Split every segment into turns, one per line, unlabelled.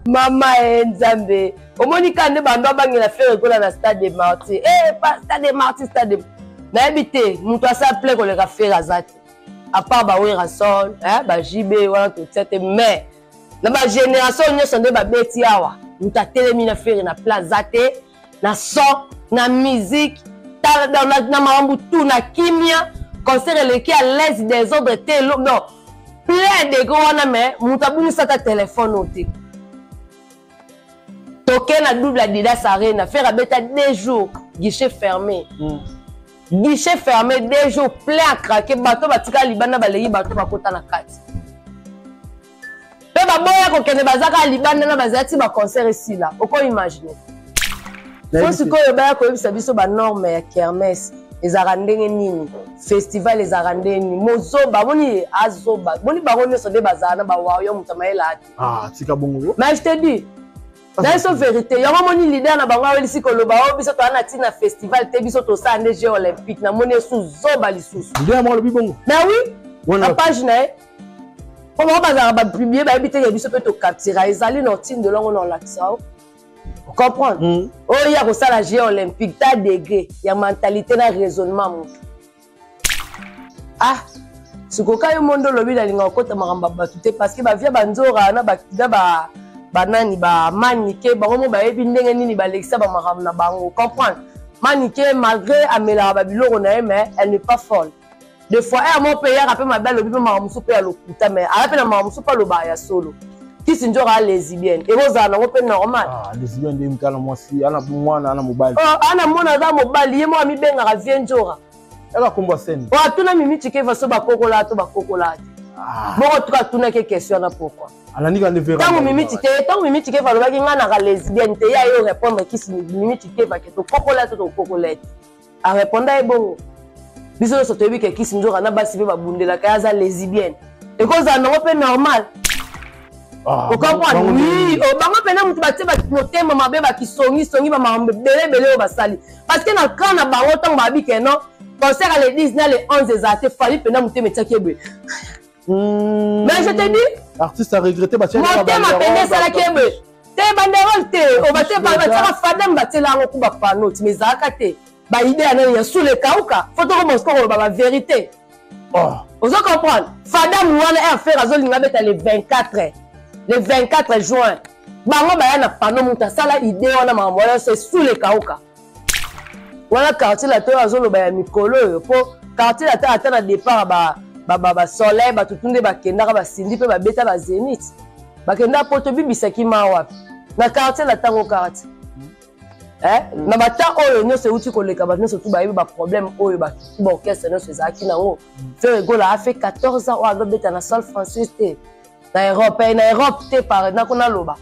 Mama e Nzambe, omoni kaka nde bando abangela Ferre Gola na Stade de Martyr. Eh, pa Stade de Martyr, Stade de nayebi te moto asala plein koleka Ferre aza te. À part ba Werrason, hein, ba JB wana totia te mais na ba génération nyonso nde babeti awa moto atelemi na Ferre na plein aza te na son na musique na makambo tout na kimia concert eleki à l'aise désordre te non plein degre wana mais moto abungisa ata telefone oyo te toke na double adidas arena Ferre abeta 2 jours guichet fermé. Guichet fermé 2 jours, plein à craquer. Bato batika libanda baleki bato bakota na kati mpe baboya kokende, baza kaka libanda na bazala ti baconcert esila. Okoimagine fo sikoyo baya koyebisa biso banorme ya kermesse ezalaka ndenge nini, festival ezalaka ndenge nini. Mozoba boni azoba boni, bango nyonso nde bazala na bawario, moto amayela te.
Ah, tika bongo.
Mais je te dis na biso vérité yango. Omoni leader na bango awelisi koloba o biso toza na ntina festival te, biso tosala nde jeu olympique. Namoni esu zoba lisusu.
Nde yango alobi bongo?
Mais oui, na page na ye, mpo bango bazalaka bapublie, bayebi teke biso mpe tocaptura ezali na otindelo yango na olakisa o comprendre. Oyo ya kosala jeu olympique, ta degré ya mentalité na raisonnement motu. Ah, sikoka yo mondo olobi nalinga kokota makambo ya bato te parce que bavia banzora na banani bamanike bango mo bayebi ndenge nini balekisa bamakambo na bango. Comprendre Manike, malgré amelaka babiloko na ye, mais elle n'est pas folle. Des fois ere moko mpe eyaka mpe mabe, alobi mpe makambo mosusu mpe ya lokuta, mais aya mpe na makambo mosusu mpe alobaka ya solo. Kisi nzoka a lesbienne, ekozala nango mpe normal.
Ah, lesbienne nde mutala mwasi ana mwana ana mobali.
Oh, ana mwana, aza mobali, ye moko amibengaka vie nzora.
Aka kombo scène.
O atuna Mimi Tshikeva so bakokola to bakokola te.
Ah.
Moko tuka atunaki question wana pourquoi?
Alandi ka nde vera.
Ntango Mimi Tshike, ntango Mimi Tshikeva alobaki ngai naka lesbienne te, ye aye répondre kisi Mimi Tshikeva ke tokokola to tokokola te. Areponda ye bongo. Biso nyonso toyebi ke kisi nzoka na basi mpe babundelaka ye, aza lesbienne. Ekozala nango mpe normal.
Ah,
ocomprendre? Oui, oh, bango mpena moto batie motema mabe, bakisongisongi bamakambo ebele ebele oyo basali parce que na camp na bango, ntango babi ke non, concert ya le 10 na le 11 ezala te, Fally mpena motema etiaki eboye. Mais je te dis,
Artiste a regretté batia.
Motema pene esalaki eboye te, banderole te, o batie batiaka fadem, batiela yango ku bapano ti, mais ezalaka te baide ya nani ya sule ekauka. Fo tokoma siko koloba bavérité.
Oh.
Ozo comprendre, fadam wana air Ferre azolinga beta le 24, le 24 juin, bango baya na pano. Moto asala idée wana, makambo wana nyonso esule ekauka wana. Quartier Latin oyo azoloba ya mikolo oyo, mpo Quartier Latin ata na départ basoleil, bato tu nde bakendaka, basindi mpe babeta bazénith, bakenda po tobibisaki ma wapi na Quartier Latin ngo quartier. Eh? Na bata oyo nyonso euti koleka, bato nyonso tu bayebi baproblème oyo baorchestre nyonso ezalaki nango. Ferre Gola a fait 14 ans oyo azobeta na sol française te, na Europe, eh, na Europe te par nako naloba.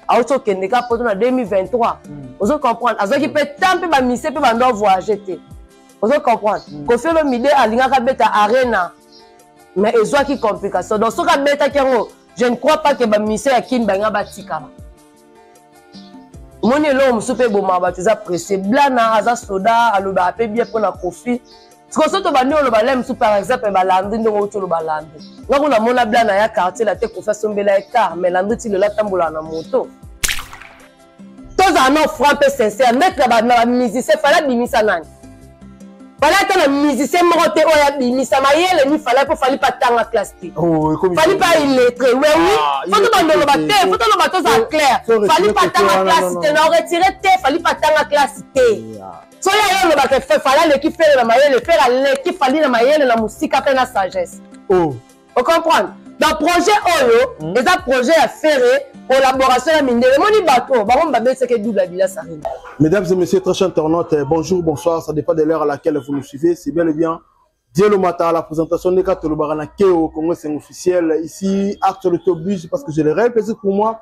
Auti okende ka poto na 2023. Ozo comprendre, azwaki mpe temps mpe bamise mpe bando voyage te. Ozo comprendre, Koffi Olomide alingaka beta Arena, mais ezwaki complication. Donc soki abetaki yango, je ne crois pas que bamise ya Kini balinga batikala. Omoni eloko mosusu mpe ebomaka bato eza pressé. Blana aza soda, alobaka mpe bien mpona Koffi. Sikoyo so tobandi oloba le mosusu, par exemple Balandri, ndenge outi oloba Landri, nga kuna mona Blana ya Quartier Latin, Koffi asombela ye car, mais Landri ti lelo atambolaka na moto. Tozala no franc mpe sincère neti na bamusicien. Fally abimisa nani? Fally ata na musicien moko te oyo abimisa mayele ni Fally, mpo Fally mpe atanga classe te.
Oh,
Fally mpe aillettré, we oui.
Ah,
fo tobanda oloba te, fo toloba, tozala clair. Fally mpe atanga classe te, na oretire te, Fally mpe atanga classe te. Soki aye olobaka Fally aleki Ferre na mayele, Ferre aleki Fally na mayele na mosika mpe na sagesse.
Oh.
Ocomprendre? Donc projet oyo eza projet ya Ferre, collaboration ya mindele. Emoni bato bango babesaki double Adidas Arena.
Mesdames et messieurs, très chers internautes, bonjour, bonsoir, ça dépend de l'heure à laquelle vous nous suivez. C'est bien et bien Dieu matin à la présentation de Katolo Keo, Congo, c'est officiel. Ici, actualité oblige, parce que j'ai le réel plaisir pour moi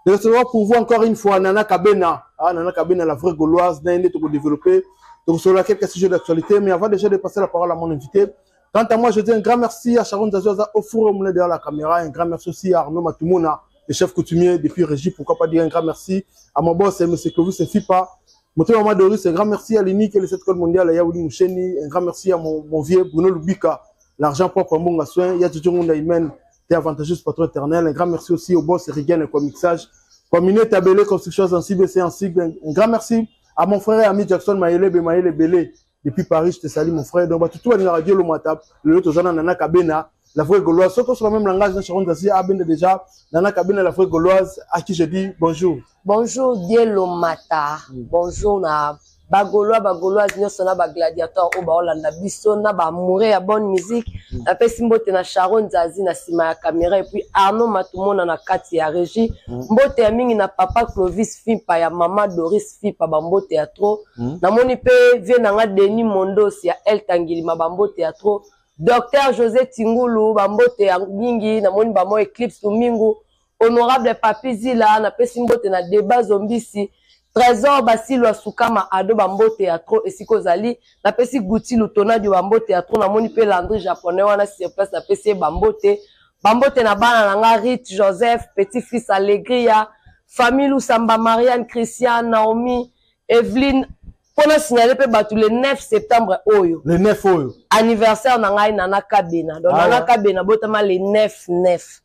de recevoir pour vous encore une fois Nana Kabena. Ah, Nana Kabena, la vraie Gauloise, d'un de développer. Donc, sur laquelle quelques sujets d'actualité. Mais avant déjà de passer la parole à mon invité, quant à moi, je dis un grand merci à Sharon Zazouaza au four au moulin derrière la caméra. Un grand merci aussi à Arnaud Matumona, le chef coutumier depuis Régie. Pourquoi pas dire un grand merci à mon boss, M. Clovis Fipa. Moto Mama Doris, un grand merci à l'unique et le 7 code mondial, à Yaouli Moucheni. Un grand merci à mon vieux Bruno Lubika, l'argent propre à Monga Soin. Y'a Ngunda Imen, t'es avantageux, patron éternel. Un grand merci aussi au boss Rigen et quoi mixage. Communauté Tabelé, Construction Sensible, c'est un sigle. Un grand merci à mon frère et ami Jackson Mayele, Mayele Belé. Depuis Paris, je te salue, mon frère. Donc, bah, tout le radio, le matin, le autre, Nana Kabena, la vraie gauloise. Surtout sur le même langage, Sharon Zazie, Abende déjà, Nana Kabena, la vraie gauloise, à qui je dis bonjour.
Bonjour, Dielo Mata. Bonjour, na bagaulois, bagauloise, nyonso na bagladiateur oyo baolanda biso na baamoureux ya bonne musique. Napesi mbote na Sharon Zazi na nsima ya caméra et puis Arnaud Matumona na kati ya régie. Mbote ya mingi na papa Clovis Fimpa, ya mama Doris Fimpa, bambote ya trop. Namoni mpe vie na nga Denis Mondos ya El Tangilima, bambote ya trop. Docteur José Tingulu, bambote ya mingi. Namoni bamo Eclipse Lumingu, honorable Papi Zila, napesi mbote na Débat Zombisi, Trésor Basilwa Sukama Ado, bambote ya trop esika ozali. Napesi Guti Lutonadio bambote ya trop. Namoni mpe Landry Japonais wana sur place, napesi ye bambote. Bambote na bana na nga Rit Joseph, petit fils Allegria, famille Lusamba, Marianne, Christian, Naomi, Evelyne. Mpona signaler mpe bato, le 9 septembre oyo,
Le 9 oyo,
anniversaire na ngai Nana Kabena. Donc
Ah
Nana
ouais.
Kabena botama le 9 9.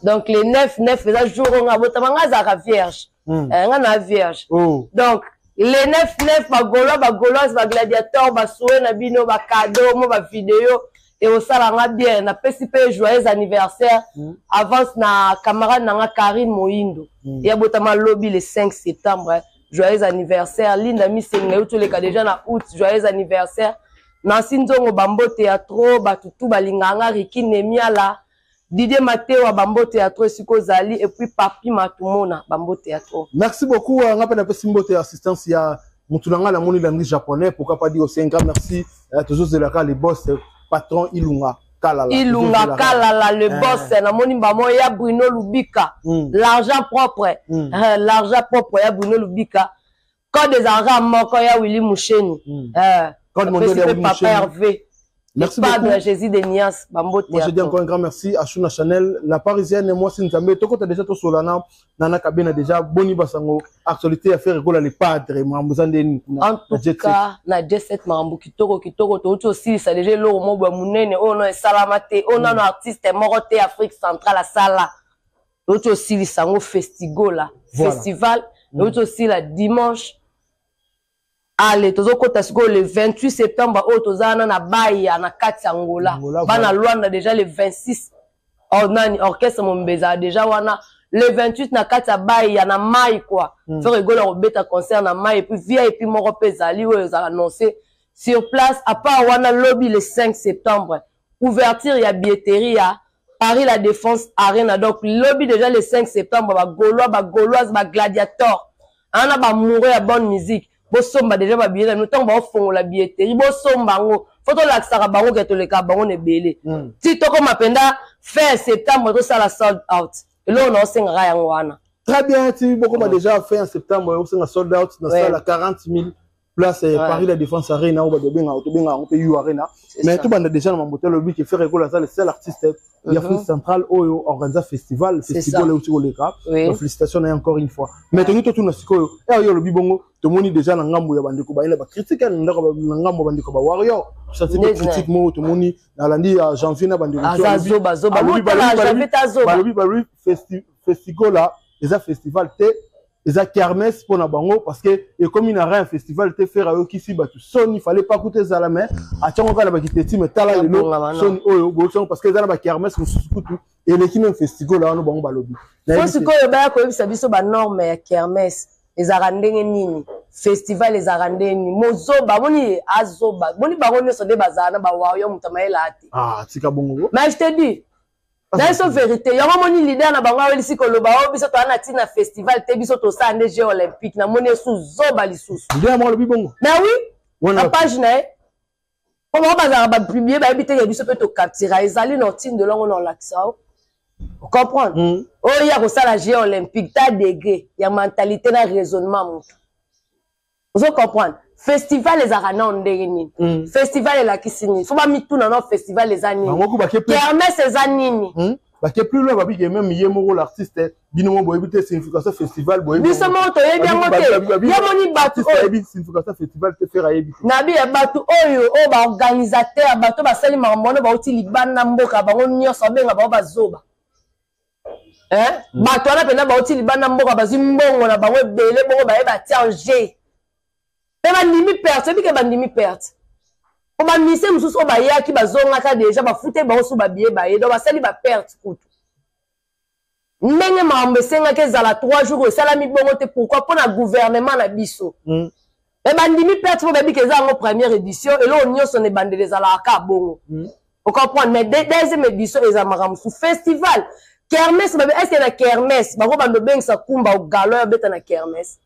Donc le 9 9 eza jour oyo nga botama. Nga azalaka vierge. Eh, nga na vierge.
Oh.
Donc le 9 9, bagaulois, bagauloise, bagladiateur, basouhaits na bino, bacadeaux mo bavideo ekosala nga bien. Napesi mpe joyeux anniversaire avance na camarade na nga Karine Moyindo, ye abotama lobi le 5 septembre. Joyeux anniversaire. Linda Misenga, euti oleka déjà na août, joyeux anniversaire. Nansi Nzongo, bambote ya trop. Bato tu balingaka nga, Riki Nemiala, Didier Matewa, bambote ya trop esika ozali. Et puis Papi Matumona, bambote ya trop.
Merci beaucoup. Nga pe napesi mbote ya assistance ya mutu na nga, namoni langue japonais, pourquoi pas dire aussi un grand merci. Tozozelaka le boss, patron Ilunga Kalala.
Ilunga
Tozozelaka.
Kalala, le
Eh.
boss. Namoni bamo ya Bruno Lubika, l'argent propre. L'argent propre ya Bruno Lubika, code ezalaka moko ya Willi Musheni.
Code mondial
napesi
ya
mpe
Willy
papa
Musheni.
Hervé.
Merci
Padre
beaucoup.
Jésus de Nias, bambote
Moi,
ya
je dis
trop.
encore un grand merci à Shuna Chanel, la Parisienne, et moi, Nzambe. Tokota déjà to solana, Nana Kabena déjà, Boni Basango, actualité à Ferre Gola, les padres, Mambuzande,
En tout cas, na J7, makambo kitoko kitoko. Touti osilisa déjà eloko moko ya monene oyo no esalama te, oyo nano artiste moko te Afrique centrale asala. Touti osilisa yango, Festigola. Festival euti osila dimanche. Ale tozokɔta sikoyo le 28 septembre oyo, toza wana na Baya na kati ya Ngola.
Angola,
Bana
voilà.
Lwanda déjà le 26 or, nani, orchestre mombe ezala déjà wana le 28 na kati ya Baya na mai quoi. Ferre Gola kobeta concert na mai et puis VIP moko mpe ezali oyo ezala annoncé sur place. À part wana, lobi le 5 septembre, ouverture ya billetterie ya Paris La Défense Arena. Donc lobi déjà le 5 septembre, bagaulois, bagauloise, bagladiator ana bamoureux ya bonne musique, bosomba déjà babillet na bino. Ntango baofongola billetterie, bosomba yango. Fo tolakisaka bango ke tolekaka bango na ebele. Ti tokóma mpenza fin septembre, tosala sold out. Eloko na osengaka yango wana.
Très bien, tu beaucoup déjà fait en septembre, c'est un sold out dans salle à 40 000 places, Paris La Défense Arena, ou Benga, ou Benga, on peut U Arena.
C'est
Mais
ça.
tout le monde déjà dans mon hôtel, le but qui Ferre Gola, le seul artiste d'Afrique centrale, oyo organise festival,
C'est
festival
ça.
aussi au Leka.
Oui.
Donc, félicitations encore une fois. Mais tout tout na sikoyo, eh yo lobi bongo, tomoni déjà na ngambo ya bandeko ba ina ba critique na ndako na ngambo bandeko ba warrior. Ça c'est
Neti
critique mo tomoni na landi ya janvier na bandeko.
Aza zoba zoba. Botala janvier ta zoba.
Balobi Festigola eza festival te, eza kermesse mpona bango, parce que ekomi na rien festival te. Ferre ayokisi bato soni, fallait pas kuta ezala, mais atiango kaka na bakiteti. Me tala lelo
Abongama, non.
soni oyo boyokisango, parce que eza na bakermesse mosusu kutu eleki même Festigola wana, bango balobi.
Fo
Nayebi te.
sikoyo baya koyebisa biso banorme ya kermesse ezalaka ndenge nini, festival ezalaka ndenge nini. Mozoba boni azoba boni, bango nyonso nde bazala na bawario, moto amayela te.
Ah, tika bongo.
Mais je te dis na biso vérité, yango moni leader na bango awelisi koloba oyo biso toza na ntina festival te, biso tosala nde jeu olympique. Namoni esu zoba lisusu.
Nde yango alobi bongo.
Mais oui.
Wana
na page na ye, po bango bazalaka bapublier, bayebi teke biso mpe tocaptura. Ezali na otindelo yango na olakisa o comprendre. Oyo ya kosala jeu olympique, ta degré ya mentalité na raisonnement, moto ozo comprendre festival ezalaka nao ndenge nini. Festival elakisi nini? Fo bamituna nao, festival eza nini?
Bango ku bake pe
Kermesse eza nini?
Bake plus loin, babiki même ye moko l'artiste, bino mo boyebi te signification festival, boyebi.
Biso moko toyebi yango te. Ye moni bato
artiste
oyo
ayebi signification festival te, Ferre ayebi te.
Nabi ya bato oyo baorganisateur, bato basali makambo wana, bauti libanda mboka, bango nyonso babenga bango bazoba. Eh? Bato wana mpenza bauti libanda mboka, bazwi mbongo na bango ebele, bongo baye batia en jeu mpe bandimi perte. Oyebi ke bandimi perte po bamise mosusu oyo bayaki bazongaka deja, bafute bango su babiye baye, donc basali baperte kutu. Ndenge makambo esengaki ezala 3 jours, esalami bongo te. Pourquoi? Mpo na gouvernement na biso. Me bandimi perte mpo bayebi ke eza yango première édition. Eloko nyonso na ebandeli ezalaka kaka bongo. Ocomprendre? Mais deuxième édition eza makambo mosusu. Festival, kermesse babe, est ce que na kermesse bako bando obengisa kumba ogalo oyo obeta na kermesse?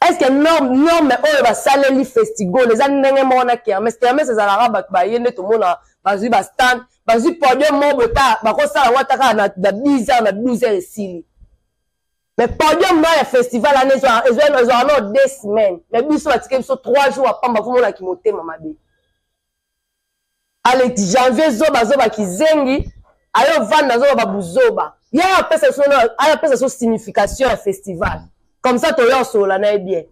Est ce que norme oyo basaleli festival eza ndenge moko na kermesse? Kermesse ezalaka bato baye nde tomona bazwi bastand, bazwi podium moko boye, ta bakosala yango ata kaka na 10 heures, na 12 heures esili. Mais podium no ya festival wana ezwaka no 2 semaines, mais biso batike biso 3 jours apamba. Vomonaki motema mabe. Ale Janvier, zoba zoba, kizengi, ayo vanda azoba babuzoba. Ye apesa so, ayo apesa so signification ya festival. Comme ça toyo osolola na ye bien.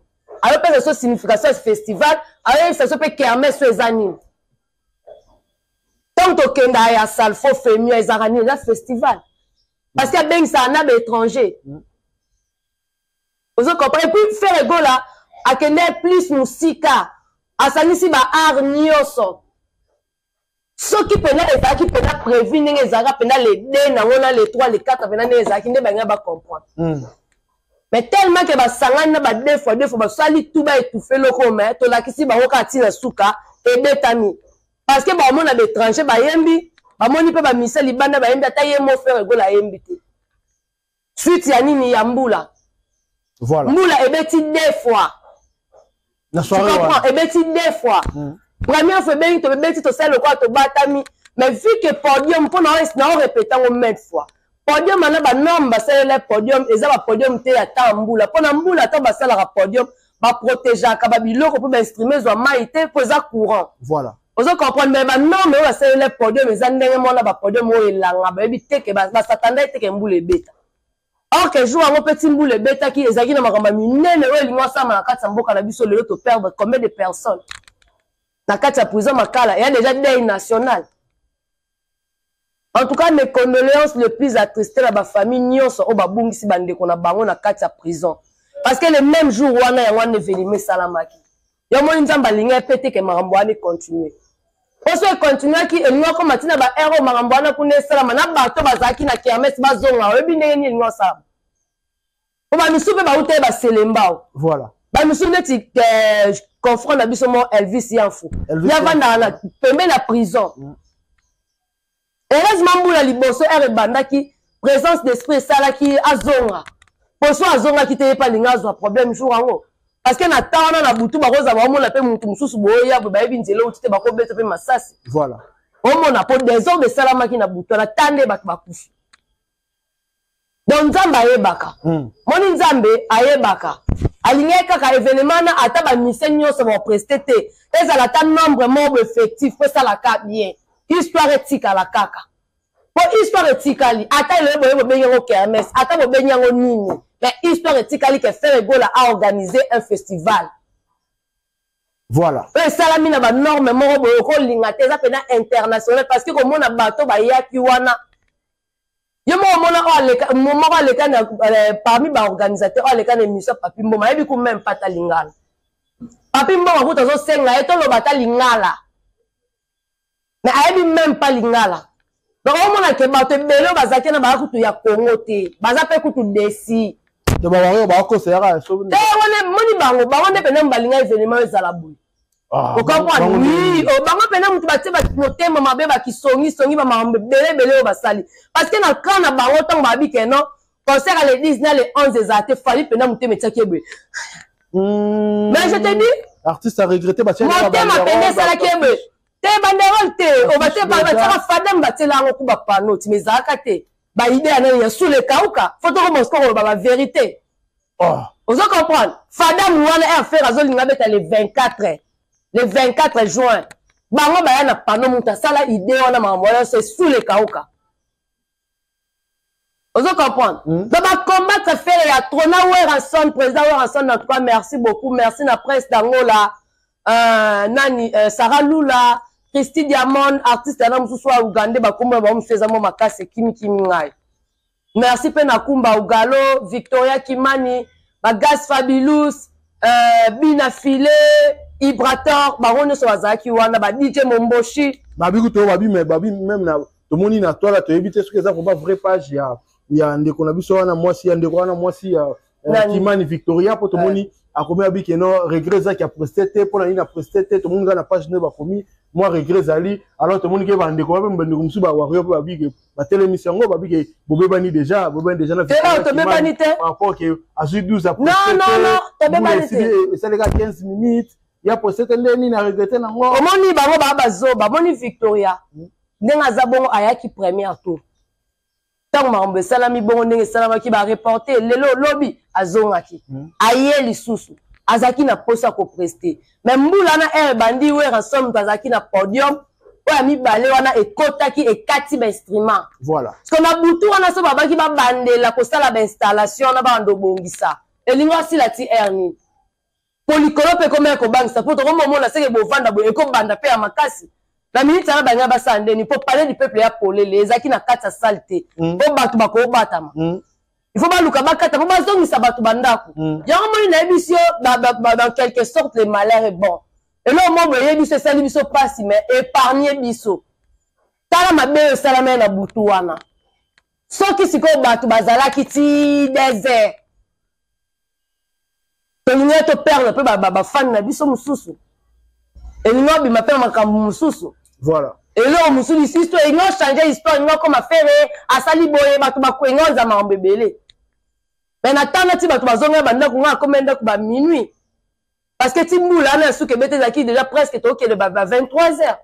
Ayopesa so signification ya festival, ayoyebisa so mpe kermesse so eza nini. Ntango tokenda ya Salfo, Femia ezalaka nini? Eza festival parce que abengisaka na baétranger. Ozo comprendre? Et puis Ferre Gola akende plus mosika, asangisi baart nyonso. Soki mpena ezalaki mpena prévu ndenge ezalaka mpena le 2 nango na le 3, le 4, mpena ndenge ezalaki nde balingai bacomprendre. Mais tellement ke basangani na ba deux fois deux fois, basali tout baétouffe eloko. Mais tolakisi bango kaka ntina suka ebetami, parce que bamona baétranger bayembi, bamoni mpe bamisa libanda bayembi, ata ye mo Ferre Gola ayembi te. Suite ya nini? Ya mbula. Mbula ebeti deux fois.
Na
Tu comprends? Ebeti deux fois. Première fois ebengi, tobebeti, tosali lokola tobatami. Mais vu que podium, mpo na orépéta yango maintes fois, podium wana, banorme basalela podium eza bapodium te ya ta mbula. Mpo na mbula, ata basalaka podium, baprotégeaka babiloko mpo bainstrument ezwa mai te, mpo eza courant. Ozo comprendre? Mais banorme oyo basalela podium eza ndenge moko na bapodium oyo elanga. Bayebi teke basatanda ye teke mbula ebeta. Or que jour yango mpe ti mbula ebetaki, ezalaki na makambo ya minene oyo elingi osalama na kati ya mboka na biso. Lelo toperdre combien de personnes na kati ya prison Makala? Eya déjà deuil national. En tout cas, mes condoléances le plus attristé na bafamille nyonso oyo babungisi bandeko na bango na kati ya prison, parce que le même jour wana, yango wana événement esalamaki. Yo moni, Nzambe alingi mpe te ke makambo wana econtinue. Po so econtinuaki, elingi okoma ntina baere oyo makambo wana kuna esalama na bato bazalaki na kermesse bazonga. Oyebi ndenge nini elingi osalama? Po bamisu mpe bauta ye baselembao. Bamisu neti confront na biso mo Elvis Yanfu, ye avandaka na pembe na prison. Heureusement, mbula liboso ere ebandaki, présence d'esprit esalaki azonga. Poso azongaki te, ye mpe alingi azwa problème jour yango, parce que na temps wana na butu bakozala baomona mpe motu mosusu boya boye, bayebi nzela outi te, bakobeta mpe masasi. Omona, po désordre esalamaki na butu wana, ta nde bato bakufi. Donc Nzambe ayebaka. Moni, Nzambe ayebaka, alingaki kaka événement na ata bamise nyonso bapreste te, ezala ata nombre moko effectif po esalaka bien, histoire etikala kaka. Po histoire etikali, ata eloye boye bobengi yango kermesse, ata bobengi yango nini, mais histoire etikali ke Ferre Gola a organisé un festival. Oyo esalami na banorme moko boye okolinga te, eza mpena international, parce que komona bato bayaki wana, ye moko omona oyo aleka, moko aleka na parmi baorganisateur oyo aleka na émission, Papi Mboma, ayebi ku même pas ta lingala. Papi Mboma kuta azosenga ye toloba ata lingala, mais ayebi même pas lingala. Donc omona ke bato ebele oyo bazalaki na baya kutu ya Congo te, baza mpe kutu desi.
To bawario bakosa yaka
so. Te, wana moni bango, bango nde pena balinga événement oyo ezala boye. Ocomprendre? Oui, bango mpena motu batie motema mabe, bakisongisongi, bamakambo ebele ebele oyo basali, parce que na camp na bango, ntango babi ke non, concert à le 10 na le 11 ezala te, Fally mpena motema etiaki eboye. Mais je te dis,
Artiste a regretté, batia.
Motema pene esalaki eboye te, banderole te, oyo batie, batiaka fadem, batiela yango ku bapano ti, mais ezalaka te. Baide ya nani? Ya Sule Kauka. Fo tokoma siko koloba bavérité. Ozo comprendre? Fadam wana air Ferre azolinga abeta le 24, le 24 juin, bango baya na pano. Moto asala idée wana, makambo wana, c'est Sule Kauka. Ozo comprendre? Donc bacombattre Ferre ya trop na Werrason, président Werrason. En tout cas, merci beaucoup, merci na Prince d'Angola, nani, Sarah Lula. Christy Diamond, artiste yana mosusu ya Ougandais, bakombo na bango mosusu eza mwa makasi, ekimikimi ngai. Merci mpe na Kumba Ugalo, Victoria Kimani, Bagas Fabilous, Bina File, Ibrator, bango nyonso bazalaki wana, ba DJ Momboshi.
Babi kutu babi mais babi même na tomoni na toile, toyebi te soki eza vraiment vraie page ya ndeko na biso wana mwasi, ya ndeko wana mwasi ya Kimani Victoria, po tomoni akomi abi ke non, regret ezaki apreste te. Mpo na nini apreste te? Tomoni kaka na page nde bakomi mwa regret ezali. Alors tomoni ke bandeko bape, bandeko mosusu bawario mpe babi ke batelemisi yango, babi ke bobebani déjà, bobebani déjà na
Tobebani te.
Par rapport ke azwi 12
apreste. Non, non, non, tobebani te.
Esaleka 15 minutes ya poste te, nde nini aregrete nango?
Omoni bango baa bazoba. Bamoni Victoria ndenge aza bongo, ayaki première tour. Ntango makambo esalami bongo, ndenge esalamaki, bareporte lelo, lobi azongaki, aye lisusu, azalaki na posa ya kopreste. Mais mbula wana ere ebandi, Werrason moto azalaki na podium oyo ya mibale wana, ekotaki, ekati bainstrument.
Voilà.
Parce que na butu wana, so babaki babandela kosala bainstallation wana, babanda obongisa, elingi asila ti aire nini? Po likolo mpe ekomaya kobangisa, mpo tokomomona seke bovanda boye, ekobanda mpe ya makasi na minute wana. Balinga basala ndeni? Mpo Palais du Peuple ya polele, ezalaki na kati ya salle te, mpo bato bakobatama. Il faut baluka bakata mpo bazongisa bato bandako. Yango moni nayebi yo, dans quelque sorte le malheur est bon. Eloko moko boye biso esali biso mpasi, mais épargne biso. Tala mabe oyo esalama ye na butu wana. Soki sikoyo bato bazalaki ti desert, tolingi toperdre mpe bafani na biso mosusu, elingi obima mpe na makambo mosusu. Eloko mosusu histoire elingi ochange, histoire elingi okoma Ferre asali boye, bato bakwenga, oza makambo ebele. Mais na tanga ti bato bazonga bandako, nga akoma ndako ba minuit, parce que ti mbula wana ya suka ebete, ezalaki déjà presque tokende ba 23 heures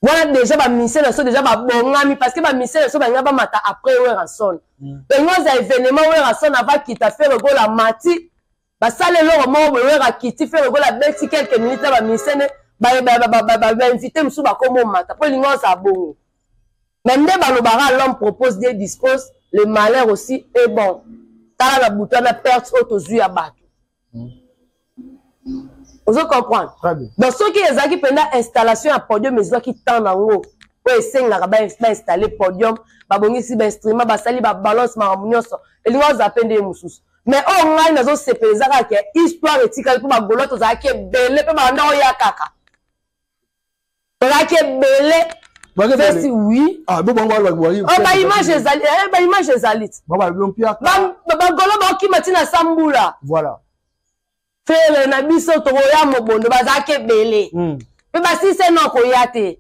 wana. Déjà bamusicien na biso déjà babongami, parce que bamusicien na biso balinga bamata après Werrason. Elingi oza événement, Werrason avakita, Ferre Gola mati, basala eloko moko boye, Wera akiti, Ferre Gola abeti quelques minutes na bamusicien ne, bainvité mosusu bakoma omata, mpo elingi ozala bongo. Mais nde balobaka: l'homme propose, Dieu dispose. Le malheur aussi est bon. Tala na butu wana, perte oyo tozwi ya bato, ozo comprendre? Donc soki ezalaki mpenza installation ya podium ezwaki temps nango oyo esengaka, bainstalle podium, babongisi bainstrument, basali babalance, makambo nyonso, elingi ozala mpe ndenge mosusu. Mais oyo ngai nazosepela eza kaka ke histoire etikali, mpo bagolo tozalaki ebele mpe banda oya kaka, tozalaki ebele. Fesi, oui. Baimage ezali, baimage ezali, bagolo baokima ntina sambula. Ferre na biso tokoya mobondo, bazalaki ebele mpe basise na koya te.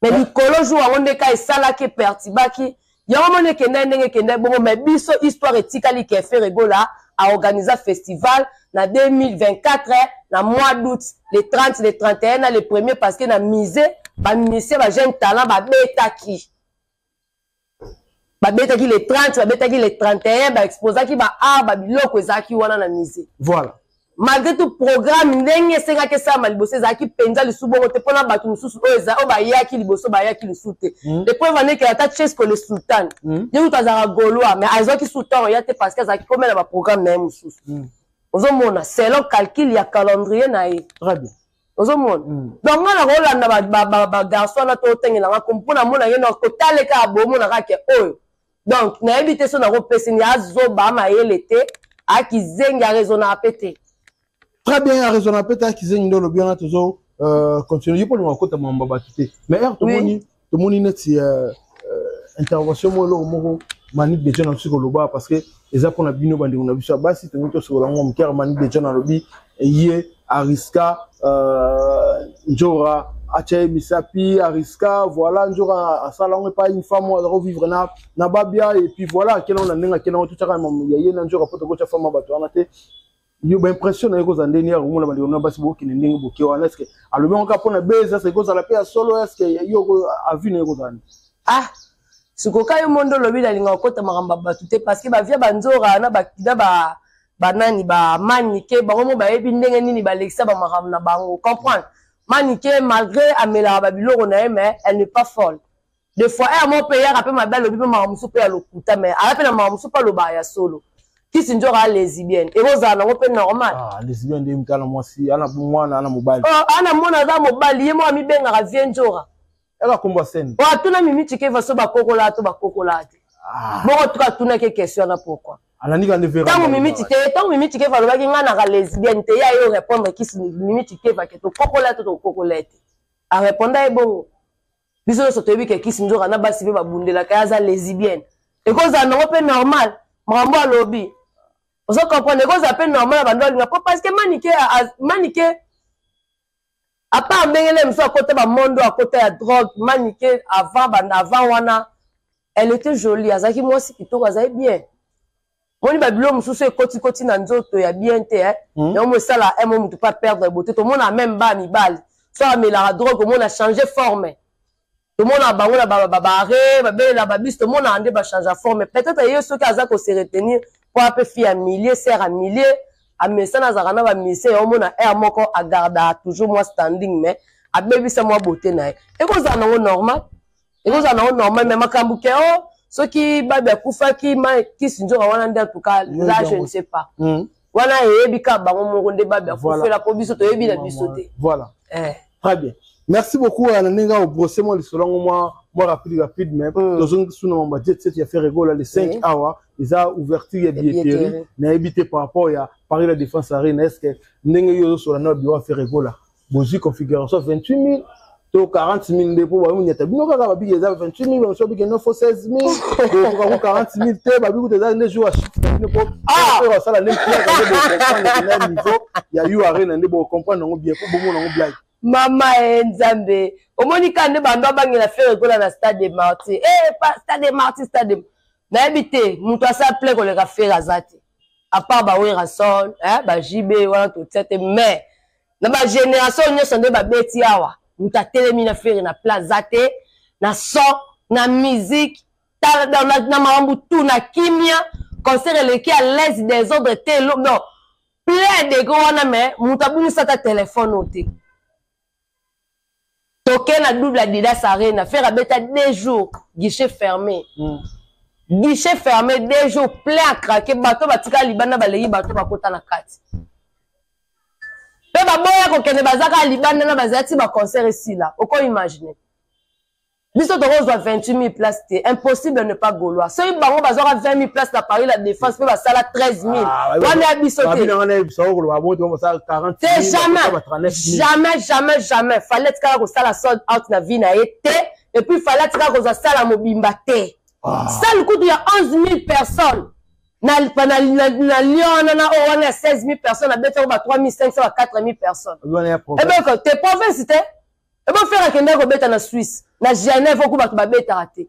Mais likolo jour yango nde ka esalaki, epertibaki yango, moni ekendai ndenge ekendai bongo. Mais biso histoire etikali ke Ferre Gola aorganiza festival na 2024 na mois d'août, le 30, le 31 na le premier, parce que na musée bamusicien, bajeune talent babetaki, babetaki le 30, babetaki le 31, baexposaki baart, babiloko ezalaki wana na musée. Malgré tout, programme ndenge esengaki esalama liboso ezalaki mpenza lisu bongo te, mpona bato mosusu oyo oyo bayaki liboso bayaki lisu te. Le preuve andeke ata Chesco le Sultan, ye kutu azalaka Gaulois, mais azwaki sultan oya te, parce que azalaki komela baprogramme na ye mosusu. Ozomona, selon calcul ya calendrier na ye.
Très bien.
Ozomona, donc nga na kolanda bagarçon wana to otengelanga ko mpona mona ye na kotaleka ya bomona kaka ke oyo. Donc nayebi te so nakopesa nini, azoba mayele te, akizengi, araisonnaka mpe te.
Très bien, araisonnaka mpe te, akizengi nde olobi wana. Tozo continue ye mpo olinga kokota mambo bato te. Mais ere tomoni, tomoni neti intervention moko, eloko moko Manique de John akosi koloba, parce que eza mpona bino bandeko na biso ya basi, tolingi tosokola ngo mokere. Manique de John alobi ye ariska Njora atya ye misapi, ariska, voilà, Njora asala yango epai une femme oyo aza kovivre na babia, et puis voilà, akenango na ndenge akenango, totyaka ya ye na Njora mpo tokotya femme ya bato wana te. Yo, baimpression na ye kozala ndenge ya komona bandeko na basi bokende ndenge boke wana? Est-ce alobi yango kaka mpona bese? Est-ce ekozala mpe ya solo? Est-ce yo avis na ye kozala nde?
Ah, sikoka yo mondo olobi nalinga kokota makambo ya bato te, parce que bavia banzora na ba banani, bamanike bango mo bayebi ndenge nini balekisa bamakambo na bango. Comprendre, Manike, malgré amelaka babiloko na ye, mais elle n'est pas folle. Des fois ere moko mpe eyaka mpe mabe, alobi mpe makambo mosusu mpe ya lokuta, mais aya mpe na makambo mosusu mpe alobaka ya solo. Kisi nzoka a lesbienne, ekozala nango mpe normal.
Ah, lesbienne nde moto ana mwasi, ana mwana, ana mobali.
Oh, ana mwana aza mobali, ye moko amibengaka vie nzora.
Ela kombo ya scène.
Oh, atuna Mimi Tshikeva so bakokola to bakokola te. Ah. Bongo tuka atunaki question wana pourquoi?
Alandi ka nde vera.
Tango Mimi Tshikeva, tango Mimi Tshikeva alobaki nga naka lesbienne te, ya yo répondre kisi Mimi Tshikeva ke tokokola to tokokola te. A répondre ye bongo. Biso nyonso toyebi ke kisi nzoka na basi mpe babundelaka ye aza lesbienne. Ekozala nango mpe normal. Makambo alobi. Ozo comprendre, ekozala mpe normal na bando alinga po parce que Manike Manike à part ndenge na mosusu akota ba monde akota ya drogue Manike avant banda avant wana elle était jolie, azalaki mwasi kitoko, azalaki bien. Moni ba bilo mosusu ekoti koti na nzoto ya bien te eh. Yango mo esala eh, mo mutu pas perdre beauté. Tomona même ba mibali so amelaka drogue omona changer forme. Tomona bango na ba bare babelela ba bis, tomona nde ba changer forme. Peut-être ye soki aza ko se retenir po ape fille ya milieu, sœur ya milieu, amesana azalaka na ba musicien ya omona air moko agardaka toujours mwa standing, mais abebisa mwa beauté na ye. Ekozala nango normal, ekozala nango normal, mais makambo ke o soki babi akufaki ma kisi nzoka wana nde en tout cas là je ne sais pas. Wana eyebi ka bango moko nde babi akufela po biso toyebi na biso te.
Voilà. Très bien. Merci beaucoup à Nanenga au brosser moi le solongo moi moi rapide rapide mais tozongi suna mamba jet set ya Ferre Gola le 5 awa eza ouverture ya billetterie na éviter par rapport ya Paris la Défense Arena. Est-ce que ndenge yo sola na bureau Ferre Gola bozwi configuration 28 000 to 40 000 nde po ba munyata bino kaka babiki eza 28 000 ba sobi kendo fo 16 000 to ko 40 000 te babiki te eza nde jour ya chute na bino po oyo asala nde pierre nde bo comprendre na niveau ya U Arena nde bo comprendre yango bien po bomona yango blague.
Mama e Nzambe, omoni ka nde bando abangela Ferre Gola na stade de Martyrs. Eh, pa stade de Martyrs, stade de nayebi te moto asala plein koleka Ferre aza te. À part ba Werrason, hein, ba JB wana totia te, mais na ba génération nyonso nde babeti awa moto atelemi na Ferre na place aza te, na son, na musique, ta, na, na, na makambo tout, na kimia, concert eleki à l'aise, désordre te, non, plein de gros wana, mais moto abungisa ata téléphone oyo te. Toke na double Adidas Arena, Ferre abeta 2 jours, guichet fermé. Guichet fermé 2 jours, plein à craquer, bato batika libanda baleki bato bakota na kati. Pe baboya kokende bazaka libanda na bazali ba concert esila, oko imaginer. Biso tokozwa 28 000 places te, impossible ne pas gaulois. Soki bango bazwaka 20 000 places na Paris la Défense pe basala 13 000. Wana ya biso te. Te jamais, jamais, jamais, jamais. Fallait tikala kosala sold out na vie na ye te, et puis fallait tikala kozwa sala mobimba te. Salle kutu ya 11 000 personnes. Na, na, na, na Lyon wana na oyo wana ya 16 000 personnes, abetaki ba 3 500 ba 4 000 personnes. Eh ben, te province te. Ebo Ferre akendaki kobeta na Suisse, na Genève oku bato babetaka te.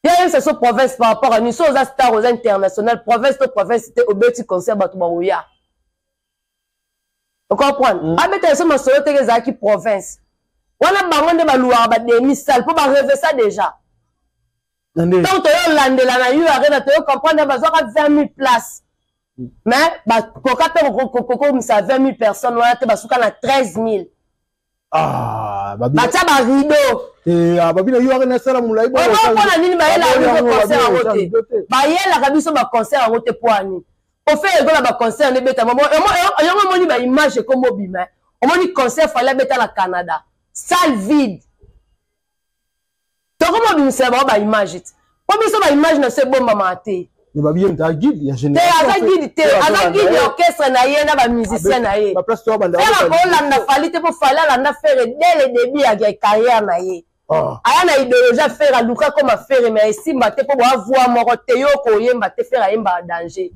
Ya yebisa so province par rapport à nous, so oza star, oza international, province to province te, obeti concert bato bakoya. O comprendre? Abeta so masolo te ezalaki province. Wana bango nde baluwaka ba demi salle po ba rêver ça déjà. Tant toyo landela na U Arena toyo comprendre bazwaka 20 000 places. Mais bakoka mpe kokomisa 20 000 personnes wana te, basuka na 13 000. Batia ba rideau.
Babina yo wana sala molai
bo. Mpona nini bayelaka biso concert yango te? Bayelaka biso ba concert yango te mpo ani? Ofe ekola ba concert nde beta mamo. Yango omoni ba image ekomo bima. Omoni concert Fally abeta na Canada. Salle vide. Tokoma bimisela bango ba image te. Po biso ba image na so ebombamaka te.
Mais babi ye aza guide ya génération.
Te, aza guide te, aza guide ya orchestre na ye na ba musicien na ye.
Ba place to banda.
Ferre akolanda Fally te po Fally alanda Ferre dès le début ya carrière na ye. Aya na idéologie ya Ferre, aluka koma Ferre mais esimba te po boa voix moko te, yo koyemba te, Ferre ayemba danger.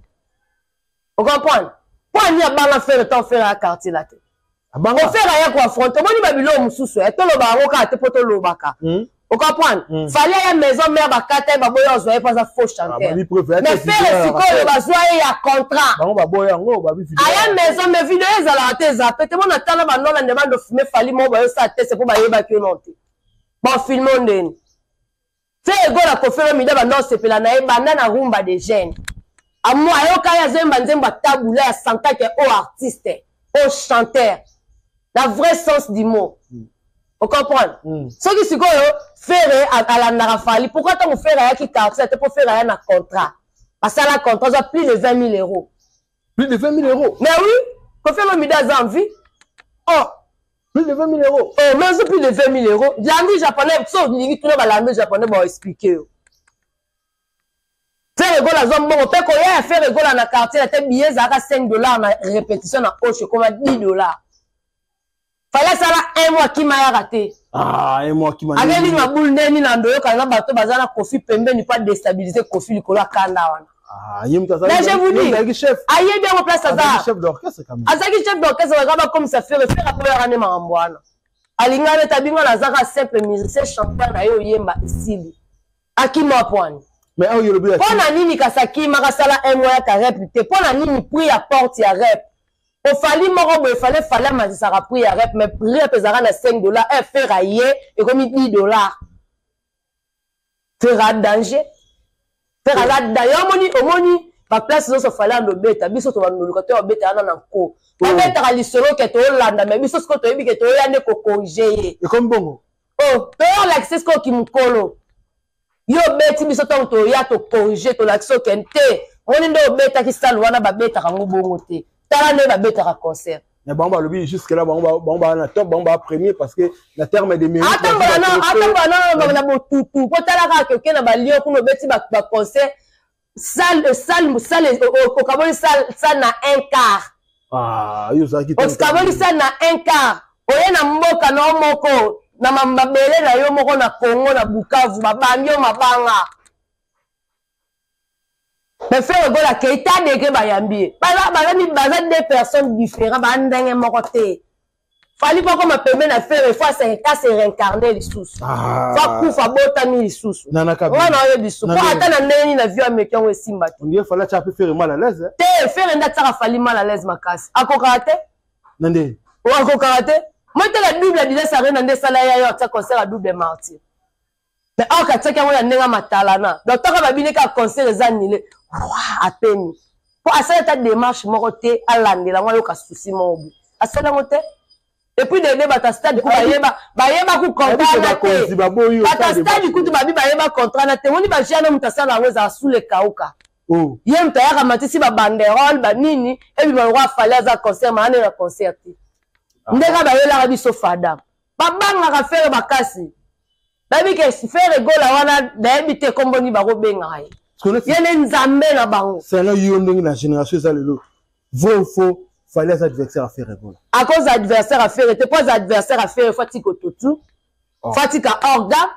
O comprendre? Po ani abanga Ferre tant Ferre ya quartier la te.
Abanga.
Ferre aya ko affronter, omoni ba biloko mosusu, toloba yango kaka te po tolobaka. O comprendre? Fally aya maison mère bakata ye baboya ozwa ye po aza faux chanteur. Mais Ferre sikoyo bazwa ye ya contrat.
Bango baboya yango, babi
video. Aya maison mais video ezalaka te, eza pe te. Mona tala ba nola nde bando filmer Fally moko bayo sa test po bayebaki yo non te. Ba filmer ndeni. Ferre Gola Koffi Olomide banda osepela na ye banda na rumba de jeune. Amo ayoka ye azoyemba nzembo ya tabula ya santake o artiste, o chanteur. Na vrai sens du mot. O comprendre? Soki sikoyo Ferre alandaka Fally, pourquoi tango Ferre ayaki quartier te po Ferre aya na contrat? Basala contrat, azwa plus de 20 000 euros.
Plus de 20 000 euros?
Mais oui, Koffi Olomide aza en vie.
Oh, plus de 20 000 euros.
Oh, mais azwa plus de 20 000 euros. Landry Japonais, so olingi tuna ba Landry Japonais ba expliquer yo. Ferre Gola azwa mbongo mpe koya ya Ferre Gola na quartier na te, billet ezalaka 5 $ na répétition na Oche ekoma 10 $. Fally asala un mois akima yaka te.
Ah, un mois akima.
Akeli mabulu ndeni na ndoyoka na bato baza na Koffi pembeni mpo adéstabiliser Koffi likolo akanda wana.
Ah, ye moto
Mais je vous dis,
azalaki chef.
Ayebi yango place aza.
Chef d'orchestre quand même.
Azalaki chef d'orchestre, baka bakomisa Ferre. Ferre akoyaka nde makambo wana. Alingani ete abinga nazaka simple musicien chanteur na ye, oyemba esili. Akima pwani.
Mais awa yolobi.
Mpo na nini kasi akimaka, asala un mois yaka rep te? Mpo na nini prix ya porte ya rep ofali moko boye? Fally amatisaka prix ya rep, mais prix rep ezalaka na 5 $. Un Ferre aye, ekomi 10 $. Ferre a danger, Ferre aza danger. Omoni, omoni baplace nyonso Fally ando obeta, biso tobandoluka to obeta wana na nko, babetaka lisolo ke toolanda, mais biso sikoyo toyebi ke toya nde kocorriger ye.
Ekomi bongo.
Oh, toyolakisa sikoyo kimokolo yo obeti biso. Ntango toya tocorriger, tolakisa okende te. Omoni nde obetaki salle wana, babetaka yango bongo te. Tala nde babetaka concert.
Mais bango balobi jusque là bango baa na top, bango baa premier, parce que na terme de mérite.
Atambola nano na botutu po tala kaka oke na balio kuna, obeti baconcert, salle, salle, salle, okaboli salle na un quart.
Ah, yo ozalaki.
Okaboli salle na un quart, oye na mboka na yo moko, na mabele na yo moko na Congo, na Bukavu, babambi yo mabanga. Mais Ferre Gola akei ta degré bayambi ye. Baza deux personnes différents, baa ndenge moko te. Fally mpo akoma pembe na Ferre, faut ase réincarner lisusu, faut akufa botami lisusu. Nga na oyebi su po ata na ndenge nini na vie ameki yango esimba te.
On dirait Fally atia mpe Ferre mal à l'aise.
Te, Ferre nde atiaka Fally mal à l'aise makasi. Akokaka te.
Na nde?
Akokaka te. Motela double Adidas Arena nde esala ya yo atia concert ya double Martyr, mais awa katiaki yango na ndenge ya matalana. Donc taka babini kaka concert eza annulé, apemi mpo asali ata démarche moko te, alandela yango, ayoka susi moko boye, asali yango te. Et puis dede bato ya stade ku bayeba ku contrat na te. Bato ya stade kutu babi bayeba contrat na te. Moni bajeune, moto asala yango ezala sous kauka. Ye moto ayaka matisi babanderole banini, ebima lokwa Fally aza concert maane na concert te. Ndenge bayelaka biso fada, babangaka Ferre makasi, bayebi ke Ferre Gola wana, nayebi te kombo nini bakobengaka ye, ye nde nzambe na bango.
Selon yo, ndenge na génération eza lelo, vrai ou faux, Fally aza adversaire ya Ferre Gola?
Akoza adversaire ya Ferre te, mpo aza adversaire ya Ferre, faut atika ototu, faut atika orga,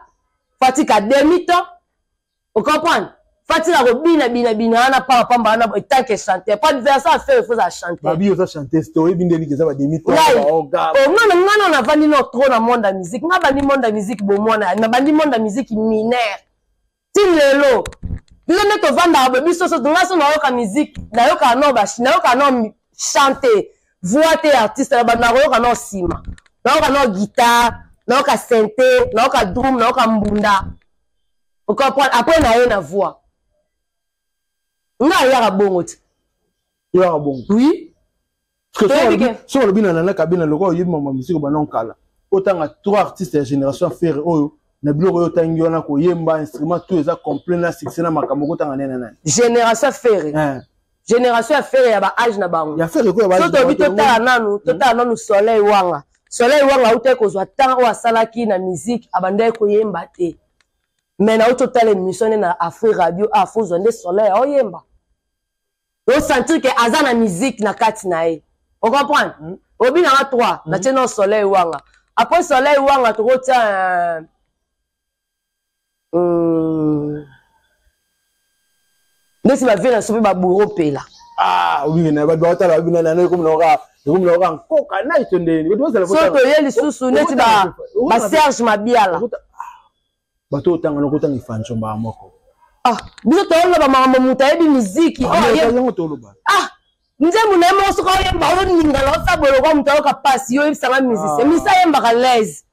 faut atika demi temps, ocomprendre, faut atika kobina bina bina wana pamba pamba wana. Etant que chanteur, po adversaire ya Ferre, faut ozala chanteur.
Babi oza chanteuse te, oyebi ndenge eza bademi.
Ngana ngana navandi no trop na monde ya musique. Nga bandi monde ya musique bomwana, nabandi monde ya musique mineur ti lelo. Biso nde tovandaka boye, biso so nga so nayoka musique, nayokaka no, nayokaka no chante voix te, artiste na bato, nakoyoka no nsima, nayoka no guitare, nayoka synthé, nayoka drum, nayoka mbunda, ocomprendre, après na ye na voix. Nga ayaka bongo te.
Oyaka bongo?
Oui.
So olobi na Nana Kabena, lokola oyebi mama misiko bana nkala, otanga trois artistes ya génération Ferre oyo na biloko oyo otangi wana, koyemba, instrument, tout eza complet na succès na makambo, okotanga nene nani?
Génération Ferre, génération ya Ferre, ya baage na bango.
Ya Ferre koya.
So toyebi, totala nanu, totala nanu Soleil Wanga. Soleil Wanga autaki kozwa temps oyo asalaki na musique, abandaki koyemba te, mais nauti otala émission nde na Afri Radio, afozwa nde Soleil aoyemba, osentir ke aza na musique na kati na ye, ocomprendre. Obi nanga 3 natie no Soleil Wanga. Après Soleil Wanga, tokotia ndeti bavie na so mpe baburo mpela.
Ah, obi na bato baotala, babi nani ekomi na oka nkoka nai to ndeni.
So toye lisusu neti baSerge Mabiala.
Bato otanga nokotanga efanso mbaa moko.
Ah, biso toyoloba makambo moto ayebi miziki.
Yango toloba.
Ah, nzembo na ye moko, soki oyemba, oningana, osala lokwa moto ayoka mpasi. Yo oyebisanga musicien, musicien ayembaka l'aise.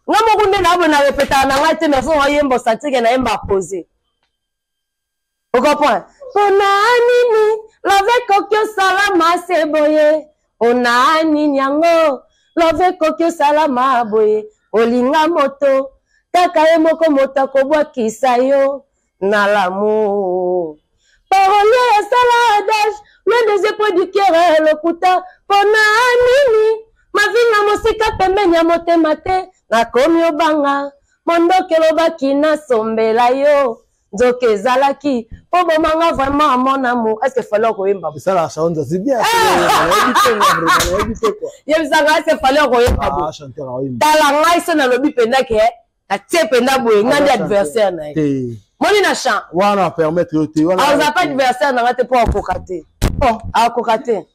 Nga moko nde naboye, na repetaka na ngai te, mais faut oyemba, osentir ke nayemba pose, ocomprendre. Mpona nini love ekoki osalama se boye? Mpona nini yango love ekoki osalama boye? Olinga moto kaka ye moko, moto akobwakisa yo na lamu. Parolier asala adage loin des yeux près du cœur lokuta pona nini mavinga mosika pembeni ya motema te nakomi obanga mondoki olobaki nasombela yo nzoka ezalaki mpo bomanga vraiment mon amour. Est ce que fallait okoyemba?
Esalaka Sharon Nzazi bien.
Yebisaka, est ce que fallait okoyemba?
Bo
tala ngai so nalobi mpenza ke atie mpenza boye, ngai nde adversaire na ye moni na champ.
Wana permettre yo te.
Aza pa adversaire na nga te, mpo akoka te, akoka te,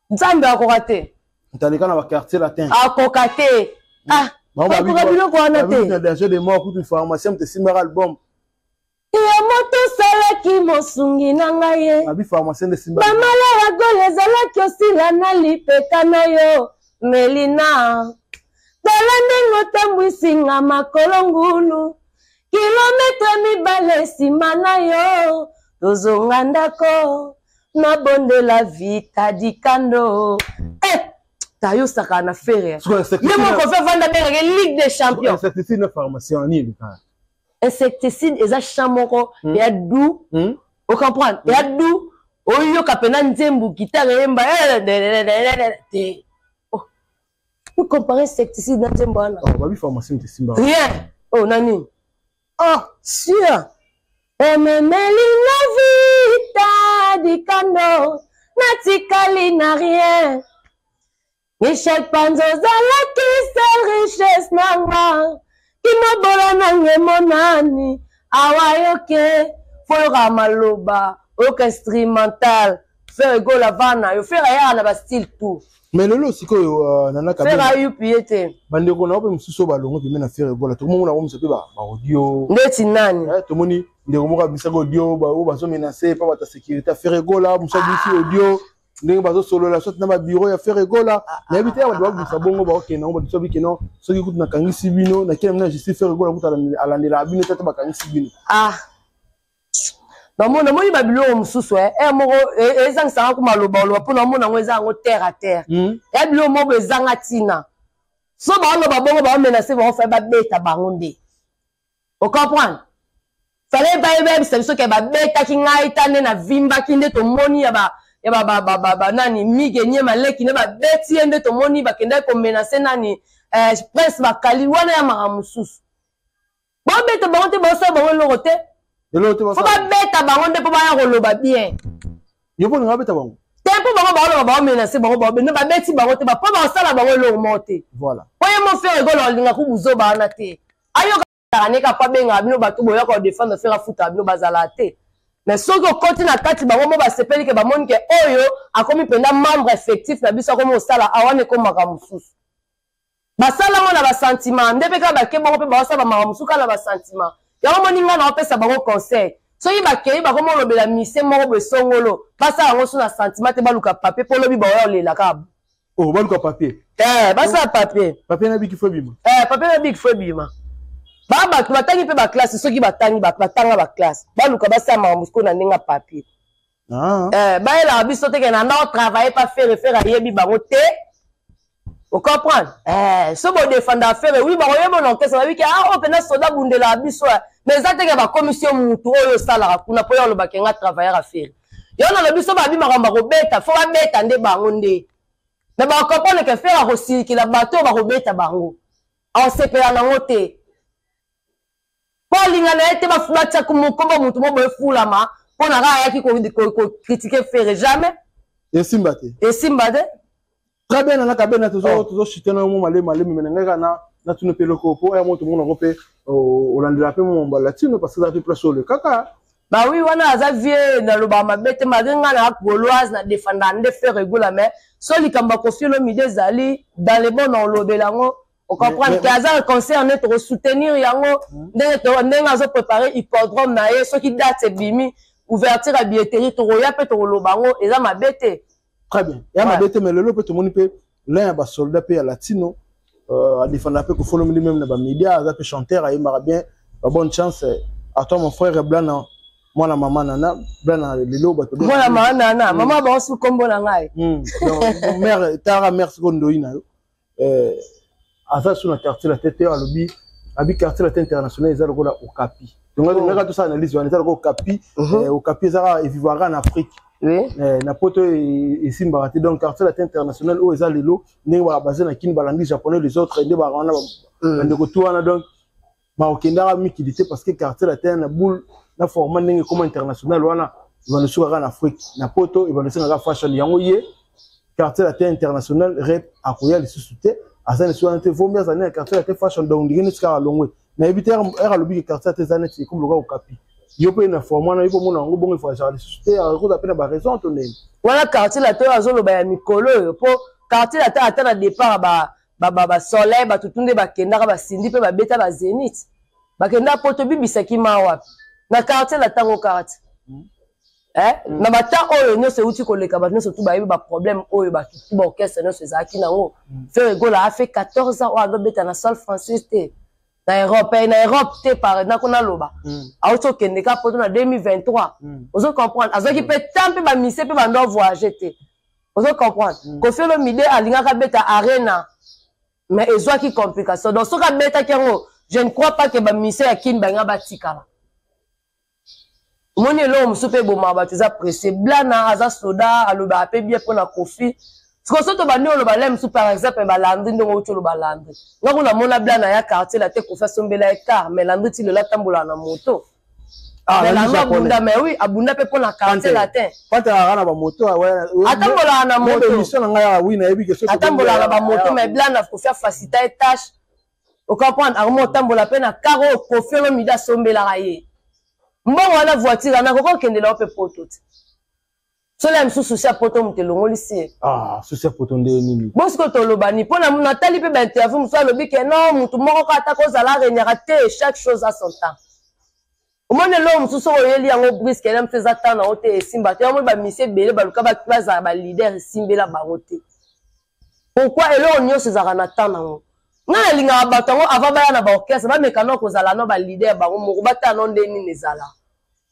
Nzambe akoka te.
Taleka na baquartier latin.
Akoka te, ah, akoka biloko wana te.
Na danger de mort kutu, pharmacien moto esimbaka album.
Ya moto osalaki mosungi na ngai ye.
Abi pharmacien nde
simba. Bamala ya gole ezalaki osila na lipeka na yo melina. Tala ndenge otambwisinga makolo ngulu kilometre 2 nsima na yo, tozonga ndako nabondela vita dikando eh! Tayosaka na Ferre ye moko fe vanda bengaka Ligue des champions.
Insecticide na pharmacien nini elekaka?
Insecticide eza champ moko ya doux, ocomprendre, ya doux. Oyoka mpena nzembo, guitare eyemba te. Compare insecticide na nzembo wana.
Babi pharmacien moto esimba.
Rien, oh, nani? Oh, sûr, omemeli na vita dikando, natikali na rien. Michel Panzo ozalaki seule richesse nanga, kimobola nanga emonani awa. Yoke fo oyokaka maloba, oyoka instrumental. Ferre Gola vana yo, Ferre ayaka na bastyle tout.
Mais lelo sikoyo, Nana.
Ferre ayupi ye te.
Bandeko na yo mpe mosusu oyo balongo pembe na Ferre Gola, tokomona komisa mpe baaudio.
Ndeti nani?
Tomoni ndeko moko abimisaki audio oyo bazomenace mpa bato ya sécurité ya Ferre Gola. Mosu abimisi audio ndenge bazosolola soit na babureau ya Ferre Gola. Nayebi te, bato babimisa bongo, baokende yango bato soki keno soki kutu nakangisi bino, nakei na justice, Ferre Gola kutu alandelaka bino te, ata bakangisi bino.
Ah, namoni babiloko mosusu ere moko ezangisaka ku maloba oloba mpo namona yango eza yango terre à terre. Ya biloko moko ezanga ntina. So baoloba bongo, baomenase bango, fai babeta bango nde, ocomprendre? Fallait bayebisa biso ke babetaki ngai ta nde navimbaki nde tomoni ya ba ya ba ba ba ba nani mige nie maleki nde babeti ye, nde tomoni bakendaki komenase nani, Prince Bakali wana ya makambo mosusu. Babeta bango te, basala bango eloko te. Fo babeta bango nde mpo baya koloba bien.
Yo mpo ninga babeta bango?
Te, mpo bango baoloba, baomenase bango, nde babeti bango te mpo basala bango eloko moko te.
Voilà.
Po ye mo Ferre Gola alinga ku buzoba wana te. Ayoka neka po abengaka bino bato boyaka kodefendre Ferre, afutaka bino, bazalaka te. Mais soki okoti na kati, bango mo basepeli ke bamoni ke oyo akomi mpenza membre effectif na biso, akomi kosala awana, ekomaka mosusu. Basala yango na basentiment nde mpe kaka bake bongo mpe baosala bamakambo mosusu kaka na basentiment. Yango moni ngai naopesa bango conseil: soki bakei, bakoma olobela mise moko boye songolo, basala yango so na sentiment te, baluka papier mpo lobi baoya olela kaka.
Oh, baluka papier.
Eh, basala papier.
Papier na biki fo ebima.
Eh, papier na biki fo ebima. Ba bato batangi mpe baklasse, soki batangi, batanga baklasse, baluka basala makambo sikoyo na ndenge ya papier.
Ah.
Eh, bayelaka biso te ke na nda otravaille pa Ferre. Ferre ayebi bango te, ocomprendre? Eh, so bodefanda Ferre, wi, bakoyeba na orchestre, bayebi ke ah, oyo mpena soda bundelaka biso. Mais eza teke bakomisi yo mutu oyo osalaka kuna mpo yo olobaka nga travailleur ya Ferre. Yo nalobi so babi makambo bakobeta, fo babeta nde bango nde, mais bakocomprendre ke Ferre akosilikela bato oyo bakobeta bango, akosepela nango te mpo alinga na ye te. Batia mokombo motu mo boye efulama mpo na kaka ayaki kocritiquer Ferre, jamais.
Esimba te.
Esimba te.
Très bien, Nana Kabena, tozochute na yo mo malemi malemi, me na ngai kaka na natuna mpe eloko mpo ya mo tomona yango mpe olandela mpe mo mbala latino, parce que eza mpe place oyo kaka.
Bawi wana aza vie, nalobaka mabe te malgré ngai na gauloise, na defendaka nde Ferre Gola. Mais so likambo ya Koffi Olomide ezali dans le bon, na olobela yango, ocomprendre ke aza concerne, tokosoutenir yango ndenge azoprépare hippodrome na ye. Soki date ebimi, ouverture ya billetterie, tokoya mpe tokoloba yango, eza mabe te.
Très bien, ya mabe te. Mais lelo mpe tomoni mpe l'un ya basoldat mpe ya latino, adefendaka mpe Koffi Olomide même na bamédia, aza mpe chanteur, ayembaka bien. Bonne chance à toi, mon frère Blana, mwana mama Nana Blana. Lelo bato
mwana mama Nana, mama bango su kombo na ngai.
Mare tara mare sikoyo ndoi na yo, aza so na quartier la tete, alobi Abi Quartier Latin International eza lokola Okapi. Donc oh. Ngaka tosala analyse wana, eza lokola Okapi. Okapi ezaka evivaka na Afrique.
Oui.
Na poto esimbaka te. Donc Quartier Latin International oyo eza lelo, ndenge baza na Kini, balandi japonais, les autres nde baka wana, bandeko tu wana. Donc bakokendaka mikili te, parce que Quartier Latin na boule na format ndenge ekoma international wana, ebanda sukaka na Afrique. Na poto ebanda esengaka fashion yango. Ye Quartier Latin International rep akoya lisusu te, aza lisusu wana te. Vombi azali na Quartier Latin Fashion. Donc ndenge neti kaka longwe, nayebi te ere alobi ke Quartier Latin eza neti ekomi lokola Okapi. Yo mpe na forme wana, yo mpe omona yango bongo, evoyageaka lisusu te, akoza mpe na baraison to ndenge
wana. Quartier Latin oyo azoloba ya mikolo oyo, mpo Quartier Latin ata na départ basoleil, bato tu nde bakendaka, basindi mpe babeta bazénith, bakenda poto, bibisaki ma wapi na Quartier Latin ngo? Quartier na bata oyo nyonso euti koleka, bato nyonso tu bayebi baproblème oyo bato tu, baorchestre nyonso ezalaki nango. Ferre Gola afe 14 ans oyo azobeta na sol français te, na Europe, na Europe te. Par nako naloba, auti okende ka poto na 2023, ozo comprendre? Azwaki mpe temps mpe bamise mpe bando voyage te, ozo comprendre? Koffi Olomide alingaka beta Arena, mais ezwaki complication. Donc soki abetaki yango, je ne crois pas ke bamise ya Kini balinga batikala. Omoni, eloko mosusu mpe ebomaka bato eza pressé. Blana aza soda, alobaka mpe bien mpona Koffi. Sikoyo so tobandi oloba le mosusu, par exemple balandri, ndenge outi oloba Landri, nga kuna namona Blana ya Quartier Latin, Koffi asombela ye car, mais Landri ti lelo atambolaka na moto. Mais Landri abunda, mais oui, abunda mpe mpona Quartier Latin.
Atambolaka na bamoto.
Atambolaka na moto.
Émission na ngai, oui, nayebi ke
atambolaka na bamoto, mais Blana, Koffi afacilita ye tâche, ocomprendre? Akoma otambola mpe na car oyo Koffi Olomide asombelaka ye. Mbongo wana, voiture wana, akoki okendela yo mpe poto te. Solo ya mosusu si ya poto, moto elongolisi ye.
Susi ya poto nde nini?
Bo sikoyo toloba nini? Mpo natali mpe bainterview mosusu, alobi ke non, motu moko kaka ata kozala aregnaka te, chaque chose a son temps. Omoni, eloko mosusu oyo oyeli yango brusque, ena mosusu eza temps na yo te, esimba te. Yango bamisi ebele baluka bazala baleader, esimbela bango te. Pourquoi? Eloko nyonso ezalaka na temps nango. Ngai nalingaka bato yango, avant baya na baorchestre, bameka no kozala no baleader bango moko, batala no nde nini ezala.